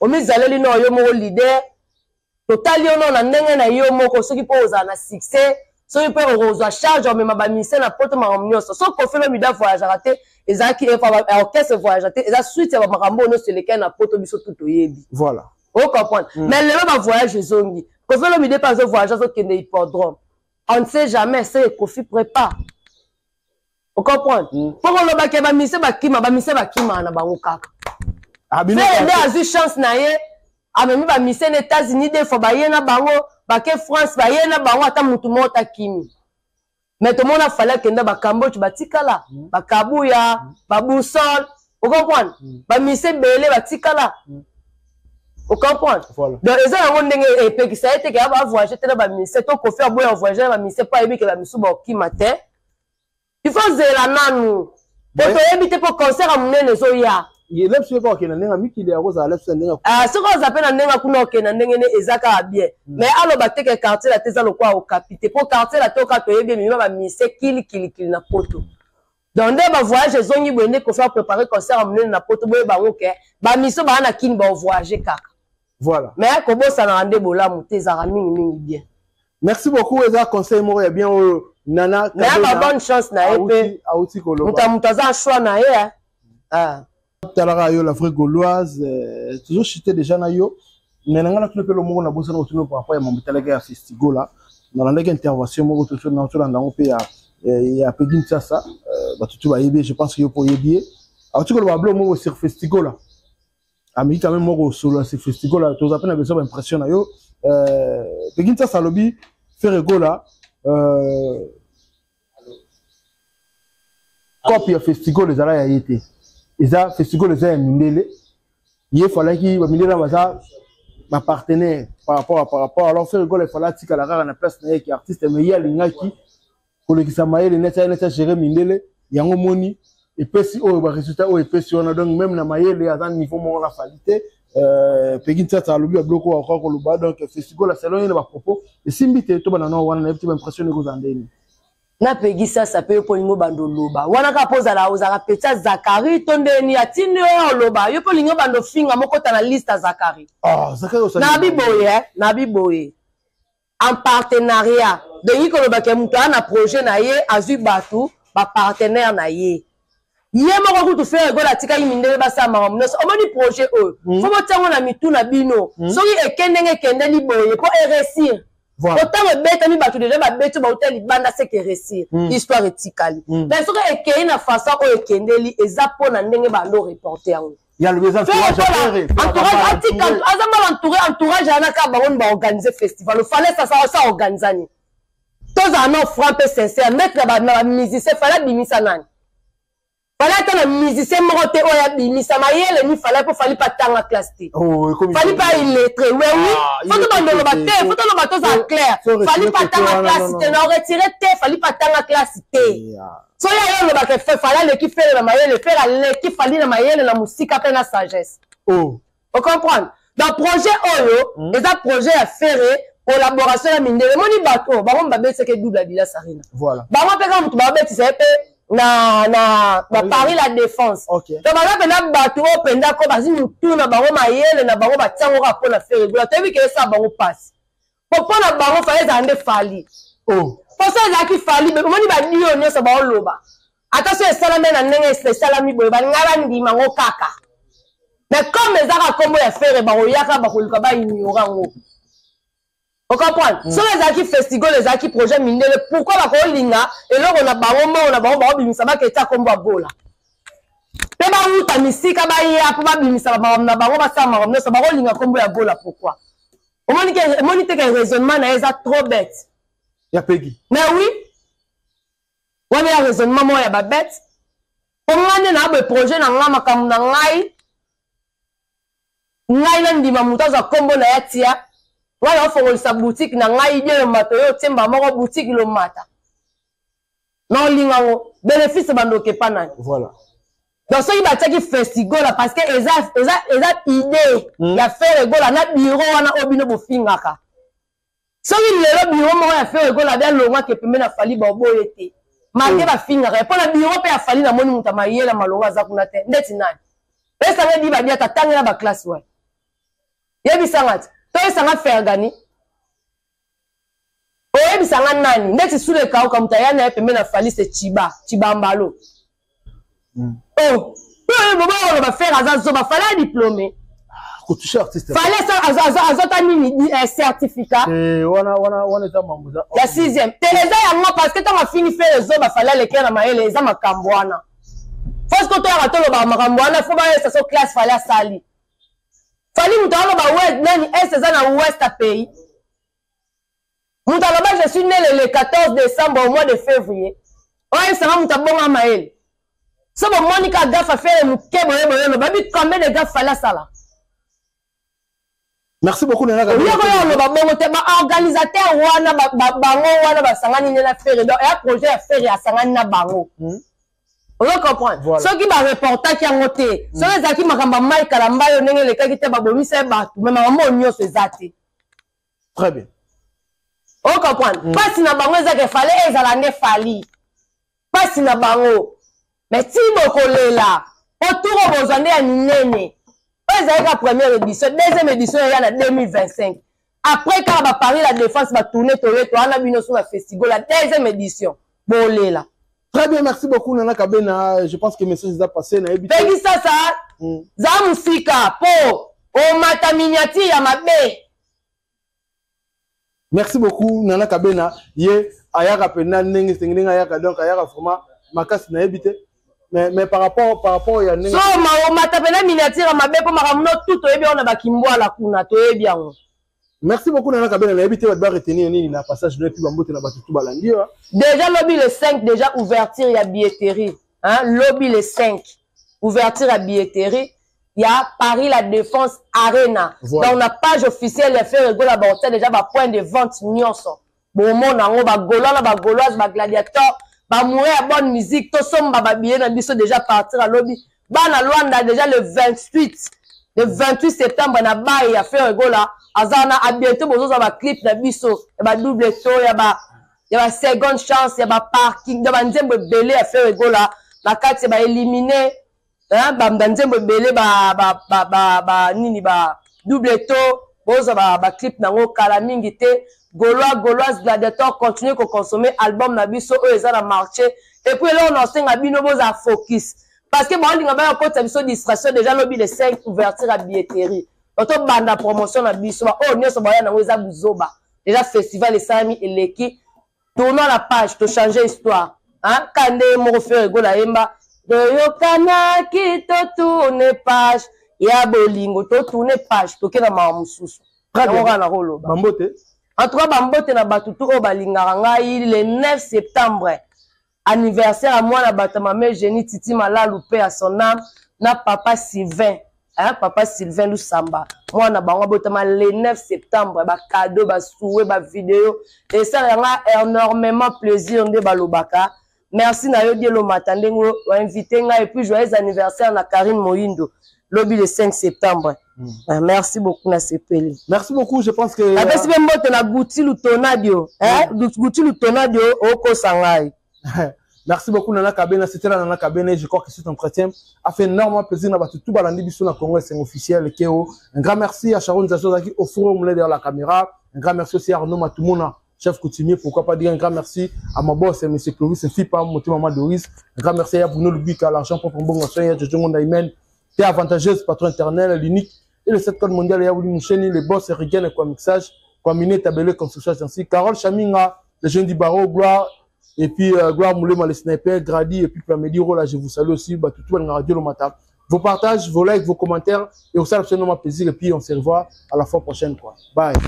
Omizaleli no yo moko leader, totali yo no na ndenge na yo moko, soki mpo ozala na succès, soki mpe okozwa charge, omema bamise na poto, makambo nyonso. So Koffi Olomide avoyageaka te, ezalaki orchestre voyage te, eza suite ya bamakambo oyo nyonso elekai na poto, biso tu toyebi.
Voilà.
Ocomprendre? Mais lelo bavoyage ezongi, Koffi Olomide mpe azovoyage, azokende hippodrome. On ne sait jamais ce que Koffi prépare, ocomprendre? Mpo kolobaki ya bamise bakima, bamise bakimaka na bango kaka. Ferre nde azwi chance na ye, amemi bamise na États-Unis deux fois, baye na bango, bake France, baye na bango, ata mutu moko takimi. Mais tomona Fally akenda bacambodge, batikala bakabuya, babusol, ocomprendre? Bamise ebele batikala, ocomprendre? Donc eza yango ndenge epekisa ye te ke bavoyage te na bamise to Koffi aboya voyage na bamise mpo ayebi ke bamisu baokima te. Il faut zela nanu po toyebi te, mpo concert ya monene ezoya.
Lepso mpe okende ndenge mikili, akozala lepso ndenge.
Soki oza mpe na ndenge kuna, okende na ndenge ne, eza kaka bien. Mais aloba te ke Quartier Latin eza lokola Okapi te, mpo Quartier Latin oka toyebi emema bamise kilikilikili na poto. Donc nde bavoyage ezongi boye, nde Koffi aprépare concert ya monene na poto, boyeba yango ke bamiso baa na Kini baovoyage kaka.
Voilà.
Mais kobosanaka nde bolamu te, ezalaka mingimingi bien.
Merci beaucoup, eza conseil moko ya bien oyo Nana.
Mais ba bonne chance na ye mpe.
Auti koloba.
Moto ya moto aza choix na ye.
Talaka yo, la vraie Gauloise, toujours chuté déjà na yo. Mais na ngai natuna mpe lo moko na bosana kotuna par rapport ya mambo etalaki ya Festigola. Nalandaki intervention moko, tolanda yango mpe ya Pegi Ntiasa. Bato tu bayebi ye, je pense que yo mpo oyebi ye. Auti koloba bilo moko sur Festigola, ameki quand même moko solo sur Festigola. Toza mpe na besoin baimpression na yo. Pegi Ntiasa alobi Ferre Gola, cope ya Festigola ezala ya ye te, eza Festigola eza ya mindele. Ye falaki bamindele baza bapartenaire par rapport. Alors Ferre Gola efala atikala kaka na place na ye ki artiste, mais ye alingaki kolekisa mayele neti agere mindele. Yango moni epesi oyo baresultat oyo epesi wana. Donc même na mayele aza niveau moko na Fally te. Pegi Ntiata alobi babiloko oyo akoka koloba. Donc Festigola, selon ye na bapropos, esimbi te. Tobanda nao wana, nayebi te baimpression ekozala ndeni.
Napegi sasa mpe yo mpo olingi obanda oloba wana kaka mpo ozala ozalaka petit ya Zakari to ndeni atindi oyo oloba. Yo mpo olingi obanda ofinga mokota na liste ya Zakari.
Ah, Zakari osali.
Nabi boye, nabi boye, en partenariat dongi kolobaka moto aa na projet na ye, azwi bato bapartenaire na ye. Ye moko kutu Ferre Gola atikaki mindele basala makambo nyonso. Omoni projet oyo, faut botiango na mitu na bino. Soki eke ndenge ekendeli boye po eréussir.
Voilà.
Po ntango ebetami, bato deja babeti, bauta libanda, seke réussir. Histoire etikali. Mais soki ekei na façon oyo ekendeli, eza mpo na ndenge bando reporte yango.
Ya lobi eza
Ferre
entourage.
Gola, entourage atika, aza mal entouré. Entourage wana kaka bango ni baorganize festival. Fallait sa organisa nini? Tozala no franc mpe sincère, maître. Na bamusicien, Fallait abimisa nani? Fallait ata na musicien moko te oyo abimisa mayele ni Fallait, mpo Fally mpe atanga classe te.
Oh, ekomi
Fally mpe aillettré, we oui.
Ah,
Faut tobandoloba
illettré
te, faut toloba, tozala clair.
Faut
Fally mpe
retirer
atanga
côté wana,
classe
non,
te.
non.
Na oretire te, Fally mpe atanga classe te. Soki aye olobaka Fally aleki Ferre na mayele, Ferre aleki Fally na mayele na mosika mpe na sagesse.
Oh.
Ocomprendre? Donc projet oyo eza projet ya Ferre, collaboration ya mindele. Emoni bato oyo bango babetisaki double Adidas Arena.
Voilà.
Bango mpe kaka moto babetisa ye mpe na Paris La Défense. Donc baza mpenza bato oyo mpenza ko bazwi motu na bango, mayele na bango batiango kaka mpo na Ferre Gola. Toyebi ke esala bango mpasi, po mpo na bango Fally ezala nde Fally.
Oh.
Poso ezalaki Fally, omoni badio nyonso baoloba, ata so esalami na ndenge esalami boye, balingai bandima yango kaka. Mais comme ezaka nkombo ya Ferre, bakoyaka bakoluka baignore yango. Ocomprendre? Soki ezalaki festival, ezalaki projet mindele, pourquoi bakolinga eloko na bango, mbongo na bango bakobimisa, baketia nkombo ya Gola mpe bawuta misika baya mpo babimisa makambo na bango, basala makambo nyonso, bakolinga nkombo ya Gola pourquoi? Omoni ke omoni te ke raisonnement na ye eza trop bête.
Ya Pegi.
Mais oui, wana ya raisonnement moko ya babete, mpo ngai nde na boye projet na ngai, makambo na ngai, ngai nandima moto azwa nkombo na ye atia. Ngai naofongolisa boutique na ngai, die lomata oyo otiemba moko boutique lomata na olinga yango, bénéfice bandoki epa nani?
Voilà.
Donc soki batiaki Festigola, parce que eza idée ya Ferre Gola na bureau wana oyo bino bofingaka. Soki lelo bureau moko ya Ferre Gola abi alongwaki pembe na Fally, baoboye te malgré bafingaka ye mpo na bureau mpe ya Fally. Namoni moto ya mayele malongo aza kuna te. Ndeti nani esanga edi badiata atangela baklasse wana? Yebisanga ti toyesanga Fergani, oyebisanga nani? Ndeti sula ekauka, moto aya na ye pembe na Fally se Chiba Chibambalo. Oh, bobo oloba Ferre aza zoba, Fally a diplômé.
Kotouche artiste.
Fally azota nini, certificat?
Wana eza mambo eza
ya sixième te, eza yango, parce que ntango afingi Ferre zoba, Fally aleki na mayele. Eza makambo wana, faut que toyaka tolobaka makambo wana, faut bayesa so classe Fally asali. Fally moto aloba we nani est eza na ouest ya pays. Moto aloba je suis né le 14 décembre au mois de février, oyebisanga moto abonga mayele. So bomoni ka gaffe affaire moke boye boye, loba bi combien de gaffe Fally asala?
Merci beaucoup, Nana.
Oyoko yo oloba bongo te. Baorganisateur wana, bango wana basangani nde na Ferre. Donc eya projet ya Ferre, asangani na bango. Ozo comprendre?
Voilà.
Soki bareportaki yango te, soki ezalaki makambo ya mai kalamba oyo ndenge elekaki te, babomisa ye bato, me makambo oyo nyonso eza te.
Très bien.
O comprendre? Mpasi na bango ezaka efale ezala nde Fally, mpasi na bango. Mais ti bokolela po turo bozwa nde ya minene. Oyo ezalaki kaka première édition, deuxième édition eya na 2025, après kaka baparis La Défense batourne. Toye towana bino so na festival la deuxième édition, bolela.
Très bien, merci beaucoup, Nana Kabena. Je pense que le message est passé. Nayebi te.
Pegi sasa. Za mosika po omata miniature ya mabe.
Merci beaucoup, Nana Kabena. Ye ayaka pena ndenge ndenge ndenge ayaka, donc ayaka vraiment makasi, nayebi te. Mais par rapport ya ndenge
So omata mpena miniature ya mabe, mpo makambo no tu toyebi yango na bakimbwala kuna, toyebi yango.
Merci beaucoup, Nana Kabena. Nayebi te bato ba retenir nini na passage no, et puis bambote na bato tu balandi yo.
Déjà lobi le 5, déjà ouverture ya billetterie, hein? Lobi le 5, ouverture ya billetterie ya Paris La Défense Arena.
Voilà.
Donc na page officielle ya Ferre Gola baotia déjà bapoint de vente nyonso, bomona yango. Bagaulois na bagauloise, bagladiateur, bamoureux ya bonne musique, tosomba babillet na biso déjà partir alobi. Bana Lwanda, déjà le 28, le 28 septembre na bai ya Ferre Gola aza wana. A bientôt, bozozwa baclip na biso ya badouble to ya ba seconde chance, ya baparking ya banzembo ebele ya Ferre Gola na kati ya baélimine, banzembo ebele, ba nini, ba double to, bozwa baclip nango kala mingi te. Gaulois, gauloise, gladiateur, continue koconsommer album na biso oyo eza na marché. Et puis eloko na osenga bino, bozala focus. Parce que baolinga baya kotisa biso distraction. Déjà lobi le 5, ouverture ya billetterie, tobanda promotion na biso. Baoyo nyonso baya nango eza buzoba. Déjà festival esalami, eleki. Tournons la page, tochange histoire. Ka nde moko Ferre Gola ayemba: "Toyokanaki, totourne page ya bolingo." Totourne page, toke na mawa mosusu. Yango kaka nakoloba.
Bambote.
En tout cas, bambote na bato tu oyo balingaka ngai. Le 9 septembre, anniversaire ya mwana bato, mama Eugénie Titi Malalu, mpe ya son âme, na papa Sylvain, hein, papa Sylvain Lusamba, mwana bango abotama le 9 septembre. Bacadeaux, basouhaits, bavidéo esala yanga énormément plaisir. Nde balobaka merci na yo, Dielomata, ndenge oinvite ngai. Et puis joyeux anniversaire na Karine Moyindo, lobi le 5 septembre. Merci beaucoup, nasepeli.
Merci beaucoup, je pense que
Napesi mpe mbote na Guti Lutonadio, Guti Lutonadio, okosa ngai.
Merci beaucoup, Nana Kabena. C'était là Nana Kabena. Je crois que cet entretien a fait énormément plaisir. Na tout balandi biso na Congo, c'est officiel. Keo. Un grand merci à Sharon Zazaki au four au derrière la caméra. Un grand merci aussi à Arnaud Matumona, chef coutumier. Pourquoi pas dire un grand merci à ma boss, M. Clovis Fipa, Moto Maman Doris. Un grand merci à Bruno Lubika, l'argent propre en bon ya Jojo Ndaïmen. T'es avantageuse, patron éternel, l'unique. Et le 7 code mondial, Yaouli Moucheni, le boss Rigen et quoi mixage, quoi miné, tabellé, construction ainsi. Carole Chaminga, le jeune du barreau, Gloire, et puis Gloire Moulema, le sniper, Grady, et puis Plamedi Rola, je vous salue aussi, bah, tout le radio le matin. Vos partages, vos likes, vos commentaires, et au ça, absolument plaisir, et puis on se revoit à la fois prochaine, quoi. Bye.